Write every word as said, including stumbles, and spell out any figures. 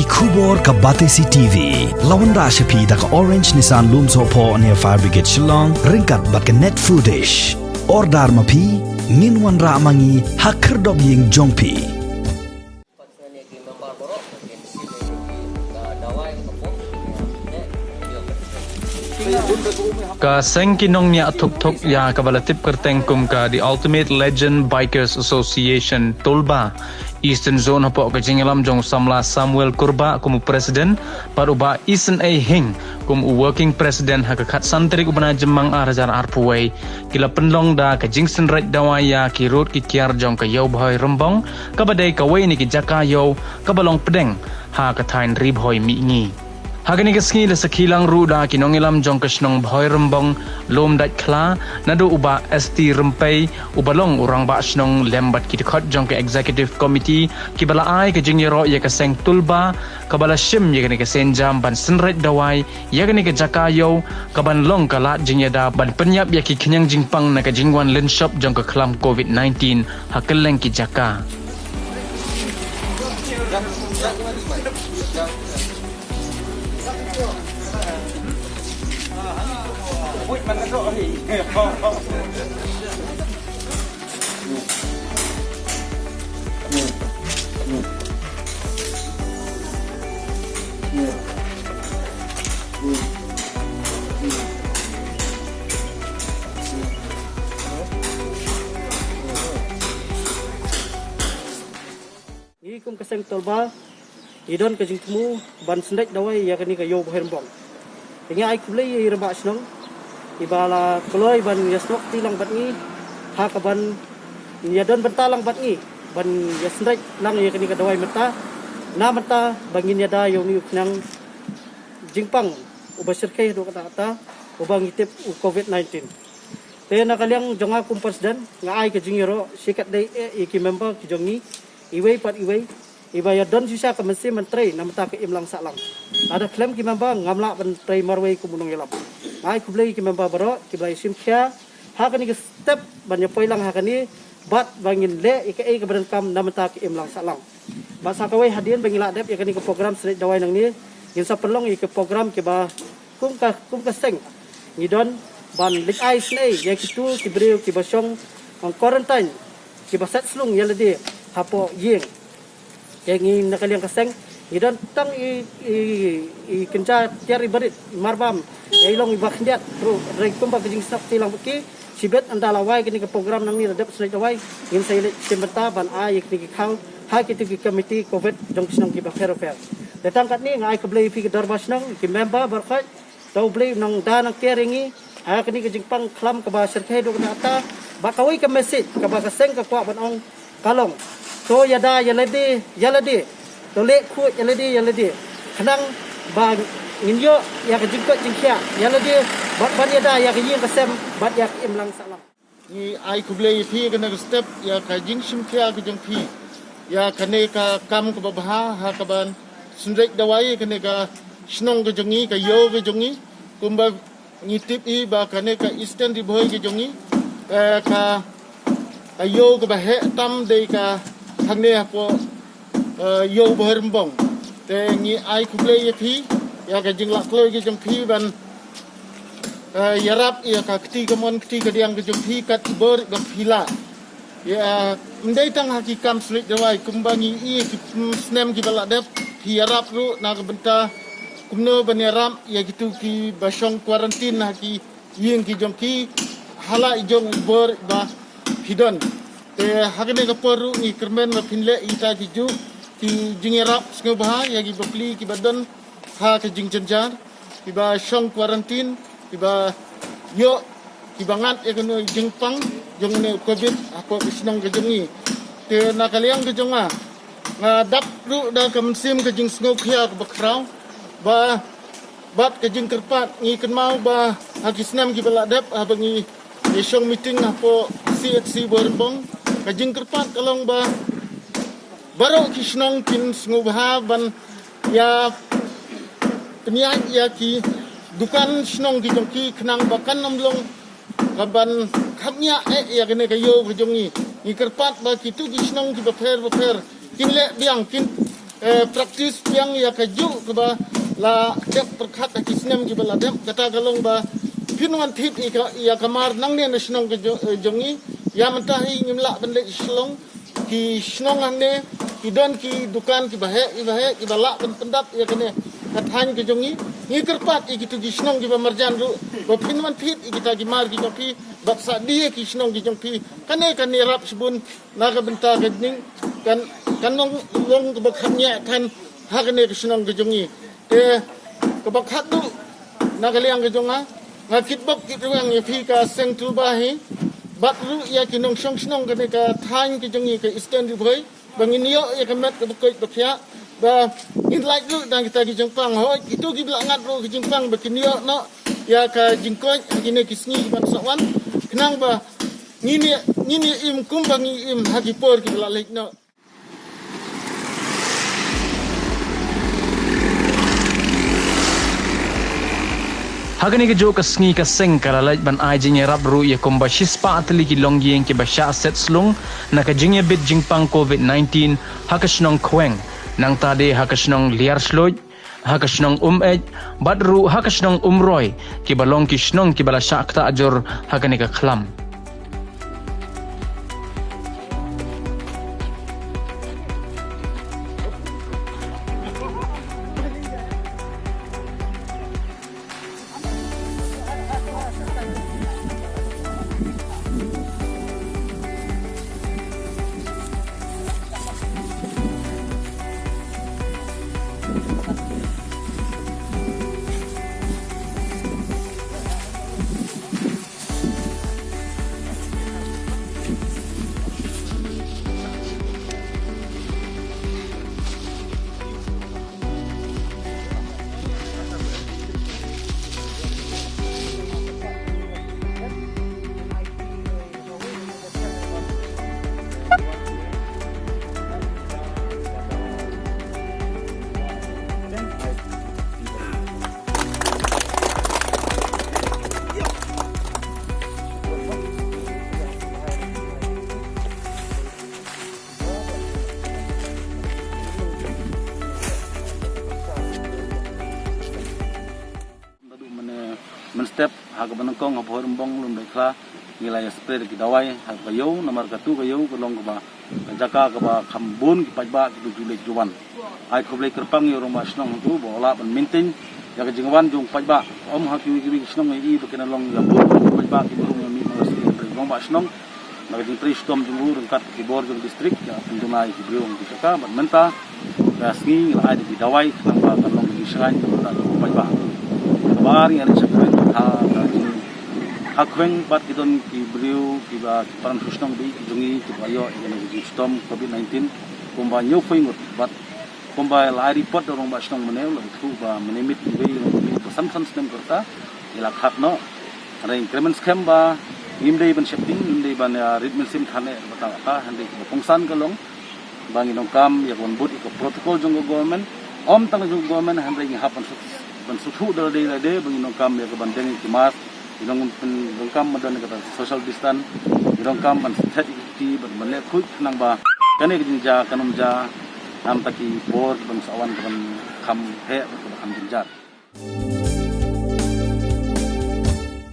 Khubor ka Batesi T V la wanrah sha phi da ka Orange Nissan Lumsohphoh near Fire Brigade Shillong, ryngkat bad ka Net Foodish. Order ma phi, ngin wanrah ma ngi ha khyrdop ïing jong phi. Ka seng ki nongñiah thuk thuk ïa kaba la tip kyrteng kum ka The Ultimate Legend Bikers Association Tulba Eastern Zone hapoh ka jingïalam jong u samla Samuel Kurbah kum u president bad u Bah Isynei Hing kum u working president ha ka khatsan tarik u bnai Jymmang ar hajar arphew wei, ki la pynlong da ka jingsynreit dawai ïa ki rud ki kiar jong ka Ïew Bhoi Rymbong, kaba dei kawei na ki jaka ïew kaba long pdeng ha ka thaiñ Ri Bhoi Mihngi. Ha kane ka sngi la sakhi lang ruh da ki nongïalam jong ka shnong Bhoi Rymbong, Lumdait Khla, naduh u Bah S T Rympei, uba long u rangbah shnong lem bad ki dkhot jong ka Executive Committee, kiba la ai ka jingïaroh ïa ka seng Tulba, kaba la shim ïa kane ka sienjam ban synreit dawai ïa kane ka jaka ïew, kaban long ka lad jingïada ban pynïap ïa ki khñiang jingpang na ka jingwan lynshop jong ka khlam covid nineteen ha kylleng ki jaka. Ngi kum ka seng Tulba, ngi don ka jingthmu ban synreit dawai ïa kane ka Ïew Bhoi Rymbong. Te ngi ai khublei ïa i rangbah shnong, iba la kloi ban ïasnoh kti lang bad ngi, ha kaban ïadon bynta lang bad ngi ban ïasynreit lang ïa kane ka dawai mynta, na mynta ba ngin ïada ïa une u khñiang jingpang uba shyrkhei haduh katta katta, uba ngi tip u covid nineteen. Te na ka liang jong nga kum president, nga ai ka jingïaroh shikatdei eh ïa ki member ki jong ngi, iwei pat iwei, iba ïadon shisha ka mynsiem ban trei na bynta ka imlang sahlang. Lada khlem ki member ngam lah ban trei marwei kum u nongïalam. Nga ai khublei ïa ki member baroh kiba la ïashim khia ha kane ka step ban ïapoi lang ha kane, bad ba ngin leh ïa kaei kaba donkam na bynta ka imlang sahlang. Bad sa kawei, hadien ba ngi la dep ïa kane ka program synreit dawai nangne, ngin sa pynlong ïa ka program kiba kum ka, kum ka seng ngi don ban leit ai snei ïa kito ki briew kiba shong, ban quarantine, kiba set slung ïa lade hapoh ïing. Te ngi na ka liang ka seng ngi don tang i, i, i kynja tiar i barit, i marbam, ïa i long iba khyndiat ruh, hynrei kumba ka jingsnoh kti lang bad ki, shibit ynda la wai kane ka program nangne, la dep synreit dawai, ngin sa ïaleit shim bynta ban ai ïa kine ki khaw ha kito ki committee covid jong ki shnong kiba pher pher. Te tang katne nga ai khublei ïa phi ki dorbar shnong, ki member baroh khoit, to U Blei un nang da nang kiar ïa ngi ha kane ka jingpang khlam kaba shyrkhei haduh katta katta. Bad kawei ka message kaba ka seng ka kwah ban ong ka long, to ïada ïa lade ïa lade, to leh khuid ïa lade ïa lade, khnang ba ngin ïoh ïa ka jingkoit jingkhiah ïa lade, bad ban ïada ïa ka ïing ka sem bad ïa ka imlang sahlang. Ngi ai khublei ïa phi kane ka step ïa ka jingshim khia ka jong phi ïa kane ka kam kaba bha ha kaban synreit dawai ïa kane ka shnong ka jong ngi, ka ïew ka jong ngi. Kumba ngi tip hi ba kane ka Eastern Ri Bhoi ka jong ngi, eh, ka, ka ïew kaba heh tam dei ka hangne hapoh, eh, Ïew Bhoi Rymbong. Te ngi ai khublei ïa phi ïa ka jinglah kloi ka jong phi ban, eh, ïarap ïa ka kti kamon kti kadiang ka jong phi kat i bor ba phi lah. Ïa, ym dei tang ha ki kam synreit dawai, kumba ngi i ki, mm, snem kiba la dep, phi ïarap ruh na ka bynta kumno ban ïarap ïa kito kiba shong quarantine ha ki ïing ki jong ki, ha la i jong i bor ba phi don. Te ha kane ka por ruh ngi kyrmen ba phin leh ita ki ju, ki jingïarap sngewbha ïa ki bapli kiba don ha ka jingjynjar, kiba shong quarantine, kiba ïoh, kiba ngat ïa kane ka jingpang jong une u covid hapoh ka shnong ka jong ngi. Te na ka liang ka jong nga, nga dap ruh da ka mynsiem ka jingsngewkhia kaba khraw, ba bad ka jingkyrpad. Ngi kynmaw ba ha ki snem kiba la dep, haba ngi ïa shong meeting hapoh C H C Bhoi Rymbong, ka jingkyrpad ka long ba baroh ki shnong kin sngewbha ban ïa pynïaid ïa ki dukan shnong ki jong ki khnang ba kan ym long kaban khapngiah eh ïa kane ka ïew ka jong ngi. Ngi kyrpad ba kito ki shnong kiba pher bapher kin leh biang, kin Eh, practice biang ïa kajuh kaba la dep pyrkhat ha ki snem kiba la dep, kata ka long ba phin wan thied ïa ka, ïa ka mar nangne na shnong ka jo-, eh, jong ngi. Ïa mynta hi ngim lah ban leit sha Shillong. Ki shnong hangne ki don ki dukan kiba heh, kiba heh, kiba lah ban pyndap ïa kane ka thaiñ ka jong ngi. Ngi kyrpad ïa kito ki shnong kiba marjan ruh ba phin wan thied ïa kita ki mar ki jong phi bad sah die ïa ki shnong ki jong phi. Kane kan ïarap shibun na ka bynta ka jingkan, kan long, long kaba kham ñiah than ha kane ka shnong ka jong ngi. Te kaba khatduh na ka liang ka jong nga, nga kitbok kitrwiang ïa phi ka seng Tulba hi bad ruh ïa ki nongshong shnong kane ka thaiñ ka jong ngi ka Eastern Ri Bhoi ba ngin ïoh ïa ka met kaba koit ba khiah, ba ngin lait ruh da kita ki jingpang. Hooid, kito kiba la ngat ruh ki jingpang ba kin ïoh noh ïa ka jingkoit ha kine ki sngi kiban sa wan, khnang ba ngin ïa, ngin ïa im kumba ngi im ha ki por kiba la leit noh. Ha kane kajuh ka sngi ka seng ka la leit ban ai jingïarap ruh ïa kumba shispah tylli ki longïing kiba shah set slung na ka jingïabit jingpang covid nineteen ha ka shnong Khweng, nangta de ha ka shnong Liar Shluid, ha ka shnong Umeit bad ruh ha ka shnong Umroi, kiba long ki shnong kiba la shah ktah jur ha kane ka khlam. Mynstep ha kaba nyngkong ha Bhoirymbong Lumdaikhla ngi la ïa spray da ki dawai ha ka ïew, namar katu ka ïew ka long kaba ka jaka kaba kham bun ki paidbah kiba ju leit ju wan. Ai khublei kyrpang ïa u rangbah shnong hangtu ba u lah ban maintain ïa ka jingwan jong u paidbah. Ym ha kiwei kiwei ki shnong ngi i ba kin long ïa bun ki paidbah kiba rung ïa mih na ka sngi, hynrei u rangbah shnong na ka jingtrei shitom jong u ryngkat ki bor jong district ïa pynduna ïa ki briew ha ki jaka. Bad mynta ka sngi ngi la ai da ki dawai khnang ba kan long ka jingshngaiñ na ka bynta jong u paidbah. Kaba ar ngi ai da ki dawai ha ka jing, ha Khweng pat ki don ki briew kiba ki paran shnong ba ïeit ki jong ngi kiba ïoh ïa kane ka jingshitom covid nineteen kumba hynñiewphew ngut. Bad kumba la ai report da u rangbah shnong mynne, la ïathuh ba mynne miet iwei i rangbah miet ba san san snem ka rta i la khap noh. Hynrei ngi kyrmen skhem ba ngim dei ban sheptieng, ngim dei ban ïa rit mynsiem than eh kata kata, hynrei kaba kongsan ka long ba ngi donkam ïa ka ban bud ïa ka protocol jong ka government. Ym tang jong ka government, hynrei ngi hap ban sut, ban suthuh da lade lade ba ngi donkam ïa ka ban deng ïa ki mask, ngi dong pyn, donkam ban don ïa kata social distance, ngi donkam ban shet ïa ki kti bad ban leh khuid khnang ba kane ka jingjia kan ym jia ha kata ki por kiban sa wan kaban kham heh bad kaba kham jynjar.